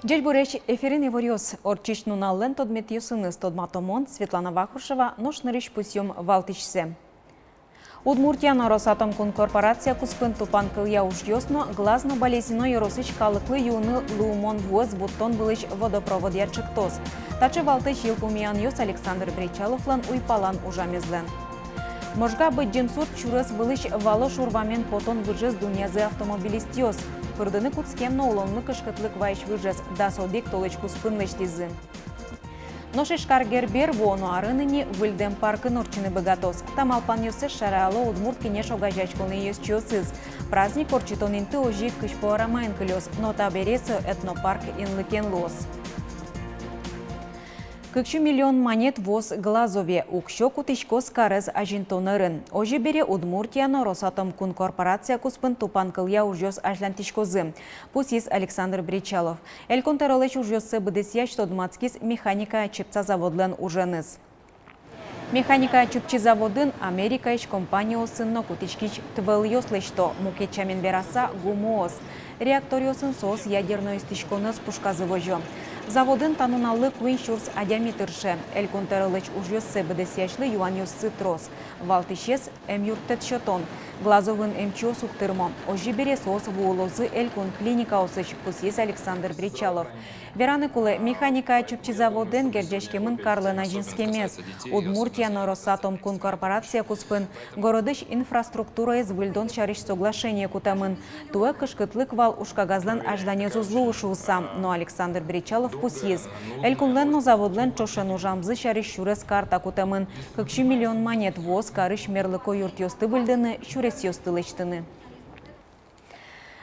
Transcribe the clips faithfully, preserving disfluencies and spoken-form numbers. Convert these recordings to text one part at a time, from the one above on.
Ӟечбуресь! Эфирын иворъёс. Ортчись нуналлэн тодметъёсыныз тодматом мон, Светлана Вахрушева. Нош нырысь пусъём валтӥсьсэ. Удмуртия но Росатомкун корпорация куспын тупанкылъя ужъёс но Глаз но Балезино ёросысь калыклы юыны луымон вуэз вуттон вылысь водопроводъя ӵектос. Таӵе валтӥсь йылпумъянъёс Александр Бречаловлэн уйпалан ужамезлэн. Можга — Быдӟым Сурт сюрес вылысь вало шурвамен потон выжез дунъязы автомобилистъёс. Пырдыны кутскем но улонлы кышкытлык вайись выжез дас одӥг толэзь куспын лэсьтӥзы. Нош Ижкар Гербер вуоно арын ини Выльдэм паркын ортчыны быгатоз. Та малпанъёссэ шараяло Удмурт Кенеш огазеяськонлэн ёзчиосыз. Праздник ортчытон инты озьы ик кызьпу арамаен кылёз, но табере со этнопарк инлыкен луоз. Кык сю миллион манет вуоз Глазове. Уксё кутӥськоз карез азинтон ӧрын. Озьы бере, Удмуртия но Росатомкун корпорация куспын тупанкылъя ужъёс азьланьтӥськозы, пусйиз Александр Бречалов. Элькун тӧролэсь ужъёссэ быдэсъясь тодматскиз механикая чыпча заводлэн уженыз. Механикая чыпчи заводын Америкаысь компаниосын но кутӥськись тывӧлъёс лэсьто, мукет сямен вераса, гумыос. Реакторъёсын соос ядерной эстӥськонэз пушказы возё. Заводын та нуналлы куинь сюрс адями тырше. Элькун тӧролэсь ужъёссэ быдэсъясьлы юанъёссы трос. Валтӥсез — эмъюрттэт сётон. Глазовын эмчиос уг тырмо. Озьы бере, соос вуылозы элькун клиникаосысь, пусйиз Александр Бречалов. Вераны кулэ, механикая чыпчи заводэн герӟаськемын карлэн азинскемез. Удмуртия но Росатомкун корпорация куспын городысь инфраструктураез выльдон сярысь соглашение кутэмын. Туэ кышкытлык вал ужкагазлэн азьланез уз луы шуыса, но Александр Бречалов пусйиз: элькунлэн но заводлэн ӵошен ужамзы сярысь сюрес карта кутэмын. Кык сю миллион манет вуоз карысь мерлыко юртъёсты выльдыны, сюресъёсты лэсьтыны.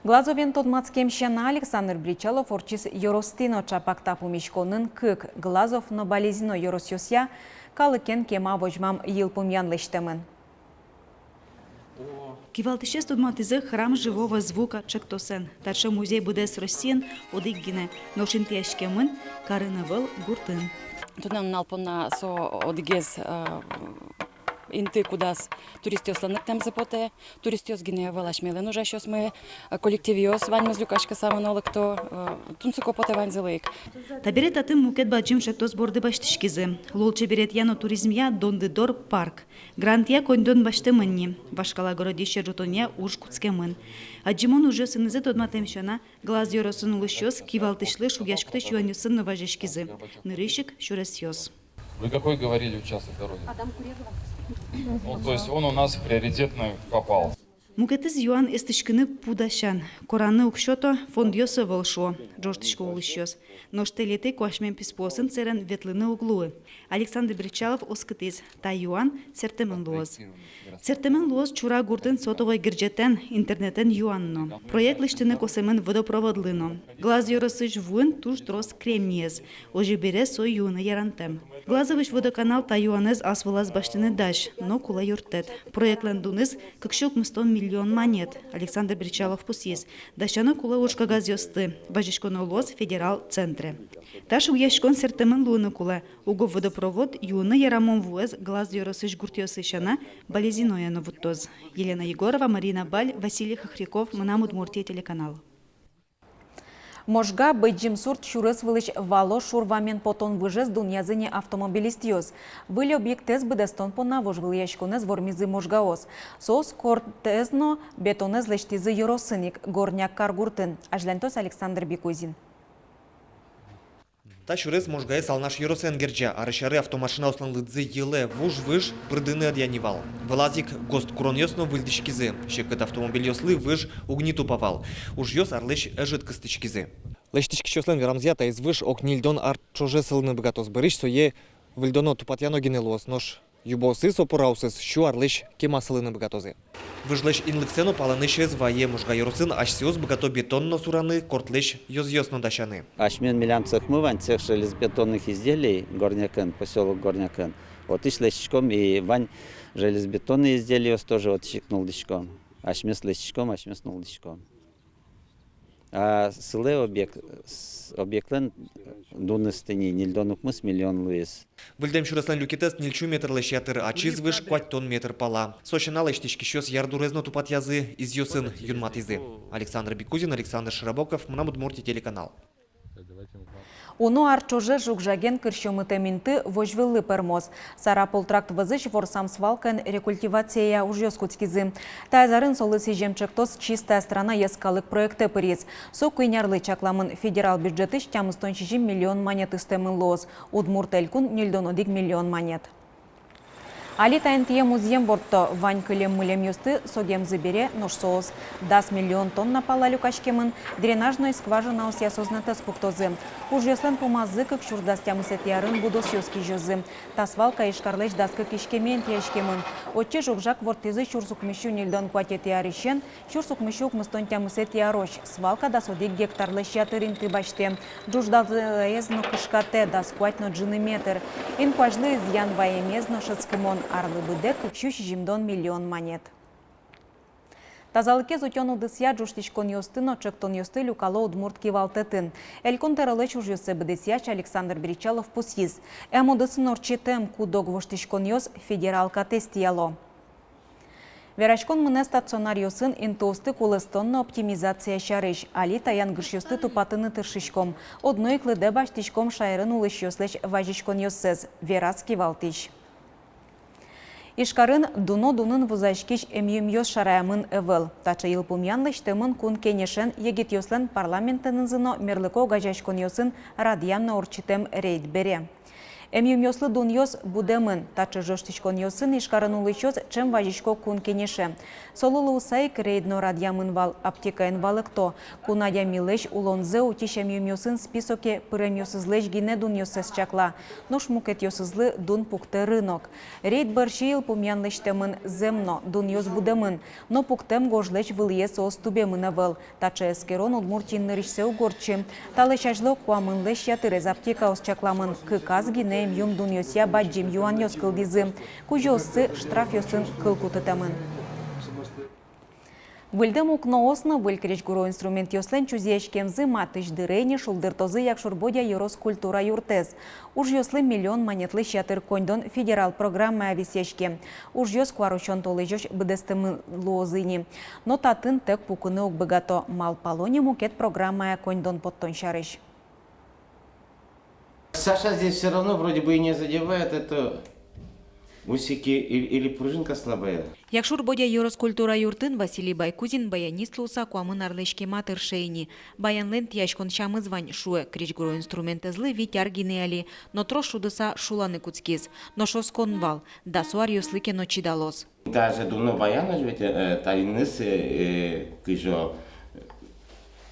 Глазовен тодматскем сяна, Александр Бречалов ортчиз ёросты но. Чапак та пумиськонын кык, Глазов но Балезино ёросъёсъя, калыкен кема возьмам йылпумъян лэсьтэмын. Кивалтӥсез тодматӥзы «Храм живого звука» ӵектосэн. Таӵе музей быдэс Россиын одӥг гинэ, нош интыяськемын карын ӧвӧл, гуртын. Туннэ нунал понна со одӥгез, э, инты, кудаз туристъёслэн лыктэмзы потэ. Туристъёс гинэ ӧвӧл, асьмелэн ужасьёсмы, э, коллективъёс ваньмыз люкаськыса мыно, лыкто, э, тунсыко потэ ваньзылы ик. Табере татын мукет бадӟым ӵектос борды басьтӥськизы. Лулчеберетъя но туризмъя «Дондыдор» парк. Грантъя коньдон басьтэмын ни, вашкала городище ӝутонъя уж кутскемын. Адӟымон ужъёсынызы тодматэм сяна, Глаз ёросын улӥсьёс кивалтӥсьлы шугъяськытӥсь юанъёсын но вазиськизы. Нырысь ик сюресъёс. Вы какой говорили участок дороги? Адам Курегова. Ну, то есть он у нас в приоритетную попал. Мукетыз юан эстӥськыны пу дасян. Кораны уг сёто, фондъёс ӧвӧл, шуо ӝожтӥсько улӥсьёс. Нош тэлетӥ куасьмем писпуосын сэрен ветлыны уг луы. Александр Бречалов оскытӥз: та юан сэртэмын луоз. Сэртэмын луоз Чура гуртын сотовой герӟетэн, интернетэн юан но. Проект лэсьтыны косэмын водопроводлы но. Глаз ёросысь вуын туж трос кремниез. Озьы бере, со юыны ярантэм. Глазовысь водоканал та юанэз ас вылаз басьтыны дась, но кулэ юрттэт. Проектлэн дуныз кык сю укмыстон миллион манет. Александр Бречалов пусйиз: дасяны кулэ ужкагазъёсты, вазиськоно луоз федерал центре. Та шугъяськон сэртэмын луыны кулэ. Уго водопровод юыны ярамон вуэз Глаз ёросысь гуртъёсы сяна, Балезиное но вуттоз. Елена Егорова, Марина Баль, Василий Хохряков, «Мынам Удмуртие» телеканал. Можга — Быдӟым Сурт сюрес вылысь вало шур вамен потон выжез дунъязы ни автомобилистъёс. Выль объектэз быдэстон понна вожвылъяськонэз вормизы можгаос. Соос кортэз но бетонэз лэсьтӥзы ёросын ик, Горняк каргуртын. Азьлантоз Александр Бекузин. Та сюрес Можгаез Алнаш ёросэн герӟа. Арысь аре автомашинаослэн лыдзы йылэ, вуж выж пырдыны ӧдъя ни вал. Вылаз ик ГОСТ куронъёс но выльдӥськизы. Секыт автомобильёслы выж уг ни тупа вал. Ужъёс арлэсь ӧжыт кыстӥськизы. Лэсьтӥськисьёслэн верамзыя, таиз выж ог ньыльдон ар ӵоже сылыны быгатоз. Бӧрысь сое выльдоно, тупатъяно гинэ луоз, нош юбоосыз, опораосыз сю арлэсь кема сылыны быгатозы. Выжлэсь инлыксэ но палэнысь ӧз вае. Можга ёросын асьсэос быгато бетон но сураны, кортлэсь ёзъёс но дасяны. Асьмелэн милям цехмы вань, цех железобетонных изделий Горнякын, посёлок Горнякын. Отысь лэсьтӥськом, и вань железобетонные изделиос тоже отысь ик нуллӥськом. Асьмеос лэсьтӥськом, асьмеос нуллӥськом. А сылэ объект, с-, объектлэн дуныз тӥни ньыльдон укмыс миллион луиз. Выльдэм сюреслэн люкетэз ньыль сю метрлэсь ятыр, ачиз выж куатьтон метр пала. Со сяна, лэсьтӥськисьёс ярдурез но тупатъязы, изъёсын юнматӥзы. Александр Бекузин, Александр Широбоков, «Мынам Удмуртие» телеканал. Уно ар ӵоже жуг-жаген кырсьёмытэм инты возь выллы пӧрмоз. Сарапул тракт вӧзысь ворсам свалкаын рекультивацияя ужъёс кутскизы. Таяз арын солы сӥзем ӵектос «Чистая страна» йӧскалык проектэ пыриз. Со куинь арлы чакламын. Федерал бюджетысь тямыстон сизьым миллион манет ыстэмын луоз. Удмурт Элькун — ньыльдон одӥг миллион манет. Али та интые музъем ворто. Вань кылем-мылемъёсты согемзы бере, нош соос дас миллион тонна пала люкаськемын. Дренажной скважинаосъя сӧзнэтэз пуктозы. Ужъёслэн пумазы кык сюрс дас тямысэтӥ арын будосъёс кизёзы. Та свалка Ижкарлэсь дас кык иськеме интыяськемын. Отчы жуг-жаг ворттӥзы сюрс укмыссю ньыльдон куатетӥ арысен сюрс укмыссю укмыстон тямысэтӥ арозь. Свалка дас одӥг гектарлэсь ятыр инты басьтэ. Ӝуждалаез но кышкатэ, дас куать но ӝыны метр. Инкуазьлы изъян ваемез но шӧдскымон. Арлы быдэ кык сю сизьымдон миллион манет. Тазалыкез утён удысъя ӝожтӥськонъёсты но ӵектонъёсты люкало удмурт кивалтэтын. Элькун тӧролэсь ужъёссэ быдэсъясь Александр Бречалов пусйиз: эм удысын ортчытэм куд-ог воштӥськонъёс федерал катэз тӥяло. Вераськон мынэ стационаръёсын интыосты кулэстон но оптимизация сярысь. Али та янгышъёсты тупатыны тыршиськом. Одно ик лыдэ басьтӥськом шаерын улӥсьёслэсь вазиськонъёссэс, вераз кивалтӥсь. Ижкарын дуно дунын вузаськись эмъюмъёс шараямын ӧвӧл. Таӵе йылпумъян лэсьтэмын Кун Кенешен, егитъёслэн парламентэнызы но мерлыко огазеяськонъёсын радъям но ортчытэм рейд бере. Эмъюмъёслы дунъёс будэмын. Таӵе ӝожтӥськонъёсын Ижкарын улӥсьёс ӵем вазисько Кун Кенеше. Солы луыса ик рейд но радъямын вал. Аптекаын валэкто: кун адямилэсь улонзэ утись эмъюмъёсын списоке пыремъёсызлэсь гинэ дунъёссэс чакла. Нош мукетъёсызлы дун пуктэ рынок. Рейд бӧрсьы йылпумъян лэсьтэмын зэм но: дунъёс будэмын, но пуктэм гожлэсь вылӥе соос тубемын ӧвӧл. Таӵе эскерон Удмуртиын нырысьсэ уг ортчы. Талэсь азьло куамынлэсь ятырез аптекаос чакламын. Кыказ гинэ эмъюм дунъёсъя бадӟым юанъёс кылдӥзы. Кузёоссы штрафъёсын кыл кутытэмын. Выльдэм укноос но выль крезьгуро инструментъёслэн чузъяськемзы матысь дыре ини шулдыртозы Якшур-Бӧдья ёрос культура юртэз. Ужъёслы миллион манетлэсь ятыр коньдон федерал программая висъяське. Ужъёс куарусён толэзёзь быдэстэмын луозы ини. Но татын тэк пукыны уг быгато, малпало ни мукет программая коньдон поттон сярысь. Саша здесь всё равно вроде бы и не задевает, это усики или, или пружинка слабая. Якшур-Бӧдья ёрос культура юртын Василий Байкузин баянист луыса куамын арлэсь кема тырше ини. Баянлэн тӥяськон сямыз вань, шуэ. Крезьгуро инструментэзлы вить ар гинэ али, но трос шудыса шуланы кутскиз. Нош оскон вал, дасо аръёслы ке но чидалоз. Даже дуно баянозь ведь, э, таиныз, э, кызьы,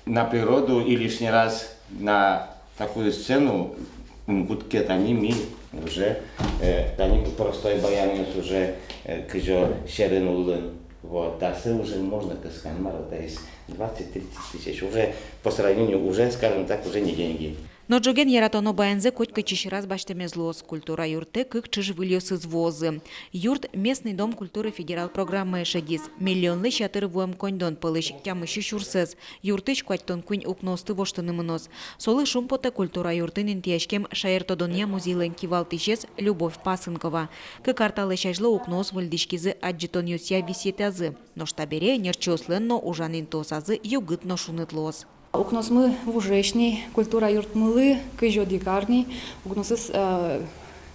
на природу и лишний раз на такую сцену, м, кутске тани ми уже, э, тани простой баянъёс уже, э, кызьы сьӧрын улын. Вот, дасо уже можно кысканы, мар-а, то есть двадцать-тридцать тысяч уже по сравнению, уже, скажем так, уже не деньги. Но ӝоген яратоно баянзэ котькытчы сьӧраз басьтэмез луоз. Культура юртэ кык чыж выльёсыз вуозы. Юрт «Местный дом культуры» федерал программае шедиз. Миллионлэсь ятыр вуэм коньдон пӧлысь тямыссю сюрсэз юртысь куатьтон куинь укноосты воштыны мыноз. Солы шумпотэ культура юртын интыяськем шаертодонъя музейлэн кивалтӥсез Любовь Пасынкова. Кык ар талэсь азьло укноос выльдӥськизы адӟытонъёсъя висъетазы. Нош табере ӧнерчиослэн но ужан интыосазы югыт но шуныт луоз. Укноосмы вужесь ни, культура юртмылы кызь одӥг ар ни, укноосыз, э,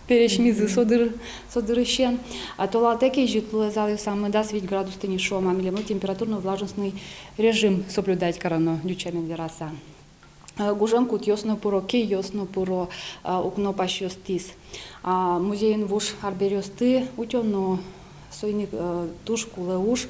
пересьмизы со дыр-, со дырысен. А толалтэ кезьыт луэ, залъёсамы дас вить градус тӥни шуом, а милемлы температурно-влажностный режим соблюдать кароно, ӟуч сямен вераса. Э, гужем кутъёс но пыро, киос но пыро, э, укно пасьёстӥз. А музейын вуж арбериосты утёно, соин ик, э, туж кулэ уж.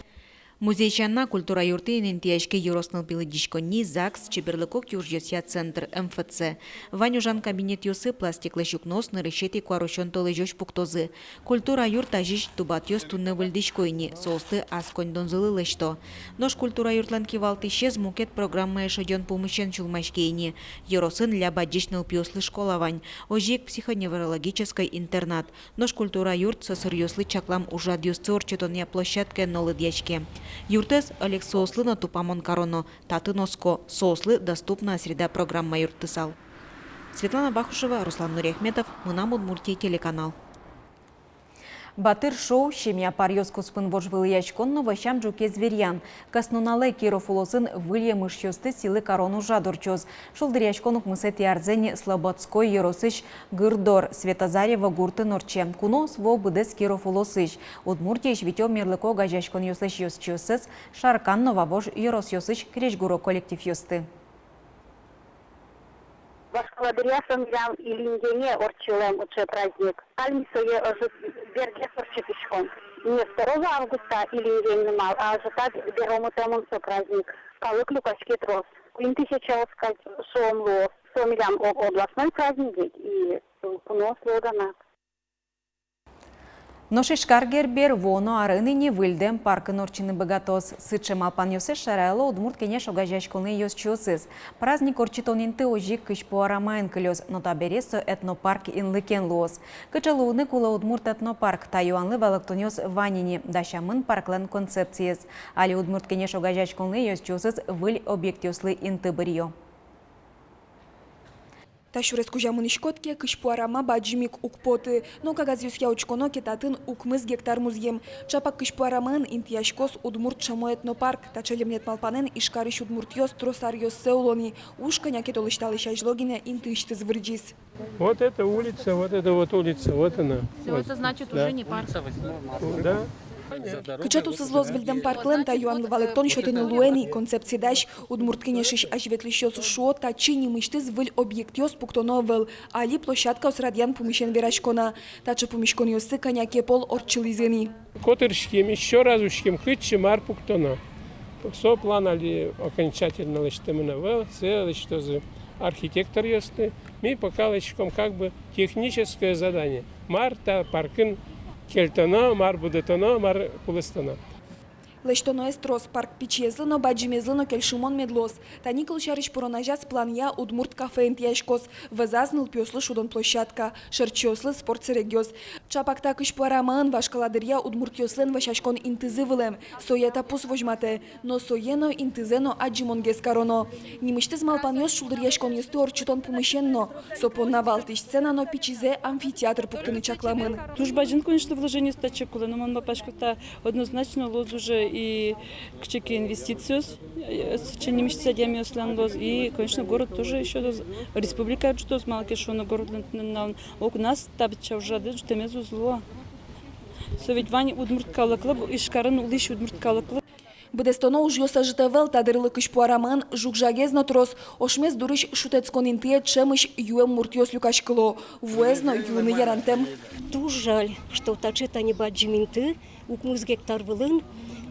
Музей сяна, культура юртын интыяське ёрос нылпи лыдӟиськонни, ЗАГС, чеберлыко киужъёсъя центр, МФЦ. Вань ужан кабинетъёсы пластиклэсь укноос нырысетӥ куарусён толэзёзь пуктозы. Культура юрт азьысь тубатъёс туннэ выльдӥсько ини, соосты ас коньдонзылы лэсьто. Нош культура юртлэн кивалтӥсез мукет программае шедён пумысен сюлмаське ини. Ёросын ляб адӟись нылпиослы школа вань, озьы ик психоневрологической интернат. Нош культура юрт сӧсыръёслы чаклам ужрадъёсты ортчытонъя площадкаен но лыдъяське. Юртэз ӧлексоослы но тупамон кароно, татын оско, соослы «Доступная среда» программа юрттысал. Светлана Бахушева, Руслан Нуриахметов, «Мынам Удмуртие» телеканал. «Батыр шоу», семья паръёс куспын вожвылъяськон но вӧсям ӝуке зверьян. Кӧснуналэ Киров улосын выль емышъёсты сӥлы карон ужрад ортчоз. Шулдыръяськон укмысэтӥ арзэ ини Слободской ёросысь Гырдор Светозарево гуртын ортче. Куноос вуо быдэс Киров улосысь. Удмуртиысь витё мерлыко огазеяськонъёслэсь ёзчиосыз, Шаркан но Вавож ёросъёсысь крезьгуро коллективъёсты. Вашкала дыръя со милям Илинъене ортчылэм ӵе праздник. Али ми сое ӧжыт бергес ортчытӥськом. Не второго августа Илинъен нунал, а ӧжытак беромытэмын со праздник. Калык люкаське трос. Куинь тысячаос кадь, шуом, луоз. Со милям о-, областной праздник ведь, и куноос луо дана. Нош Ижкар Гербер вуоно арын ини Выльдэм паркын ортчыны быгатоз. Сыӵе малпанъёссэс шараяло «Удмурт кенеш» огазеяськонлэн ёзчиосыз. Праздник ортчытон инты озьы ик Кызьпу арамаын кылёз, но табере со этнопарк инлыкен луоз. Кыӵе луыны кулэ удмурт этнопарк, та юанлы валэктонъёс вань ини, дасямын парклэн концепциез. Али «Удмурт кенеш» огазеяськонлэн ёзчиосыз выль объектъёслы инты быръё. Та сюрес кузя мынӥськод ке, Кызьпу арама бадӟым ик уг поты, но кагазъёсъя учконо ке, татын укмыс гектар музъем. Чапак Кызьпу арамаын интыяськоз «Удмурт шамо» этнопарк. Таӵе лемлет малпанэн Ижкарысь удмуртъёс трос аръёссэ уло ни. Уж кӧня ке толэзь талэсь азьло гинэ интыысьтыз вырӟиз. Вот эта улица, вот эта вот улица, вот она. Всё. Вот. Это значит, да, уже не парк. Да. Кыӵе тусыз луоз Выльдэм парклэн, та юанлы валэктон сётыны луэ ни. Концепци дась. «Удмурт кенешысь» азьветлӥсьёс шуо, татчы нимысьтыз выль объектъёс пуктоно ӧвӧл. Али площадкаос радъян пумысен верасько на. Таӵе пумиськонъёссы кӧня ке пол ортчылӥзы ни. Котыртӥським, ещё раз учким, кытчы мар пуктоно. Со план али окончательно лэсьтэмын ӧвӧл, сое лэсьтозы архитекторъёсты. Ми пока лэсьтӥськом как бы техническое задание. Мар та паркын кельтоно, мар будэтоно, мар кулэстоно. Лэсьтоноез трос: парк пичиезлы но, бадӟымезлы но кельшымон мед луоз. Тани, кылсярысь, пурон азяз планъя удмурт кафе интыяськоз. Вӧзаз нылпиослы шудон площадка, шӧртчиослы спорт сэрегъёс. Чапак та Кызьпу арамаын вашкала дыръя удмуртъёслэн вӧсяськон интызы вылэм. Сое та пус возьматэ. Но сое но, интызэ но адӟымонгес кароно. Нимысьтыз малпанъёс шулдыръяськонъёсты ортчытон пумысен но. Со понна валтӥсь сцена но пичизэ амфитеатр пуктыны чакламын. Туж бадӟым, конечно, вложениос татчы кулэ, но мон малпасько, та однозначно луоз уже и кыӵе ке инвестициос, э, сыӵе нимысьтыз адямиослэн луоз, и, конечно, город тоже ещё луоз, республика ӝутоз, малы ке шуоно, городлэн туннэ нуналын огназ та быдӟа ужрады ӝутэмез уз луы. Со ведь вань удмурт калыклы, Ижкарын улӥсь удмурт калыклы. Быдэстоно ужъёс ӧжыт ӧвӧл. Та дырлы Кызьпу арамаын жуг-жагез но трос. Ошмес дурысь шутэтскон интые ӵемысь юэм муртъёс люкаськыло. Вуэз но юыны ярантэм. Туж жаль, что таӵе тани бадӟым инты, укмыс гектар вылын,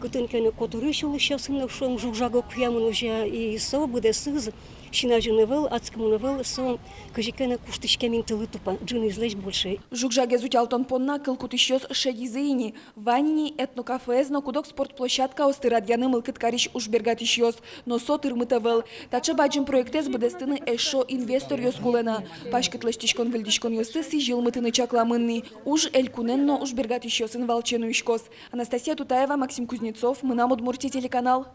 кытын ке но котырысь улӥсьёсын но, шуом, жуг-жаг уг куямын уже, и со быдэсыз син азьын ӧвӧл, адскымон ӧвӧл, со кызьы ке но куштӥськем интылы тупа, ӝынызлэсь больше. Жуг-жагез утялтон понна кыл кутӥсьёс шедизы ини. Вань ини этнокафеез но куд-ог спорт площадкаосты радъяны мылкыд карись ужбергатӥсьёс. Но со тырмыт ӧвӧл. Таӵе бадӟым проектэз быдэстыны эшшо инвесторъёс кулэ на. Паськыт лэсьтӥськон-выльдӥськонъёсты сӥзьылмытыны чакламын ни. Уж элькунэн но ужбергатӥсьёсын валче нуиськоз. Анастасия Тутаева, Максим Кузнецов, «Мынам Удмуртие» телеканал.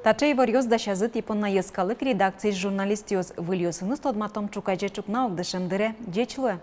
Таӵе иворъёс дасязы тӥ понна йӧскалык редакциысь журналистъёс. Выльёсыныз тодматом ӵуказе ӵукна огдышем дыре. Ӟеч луэ!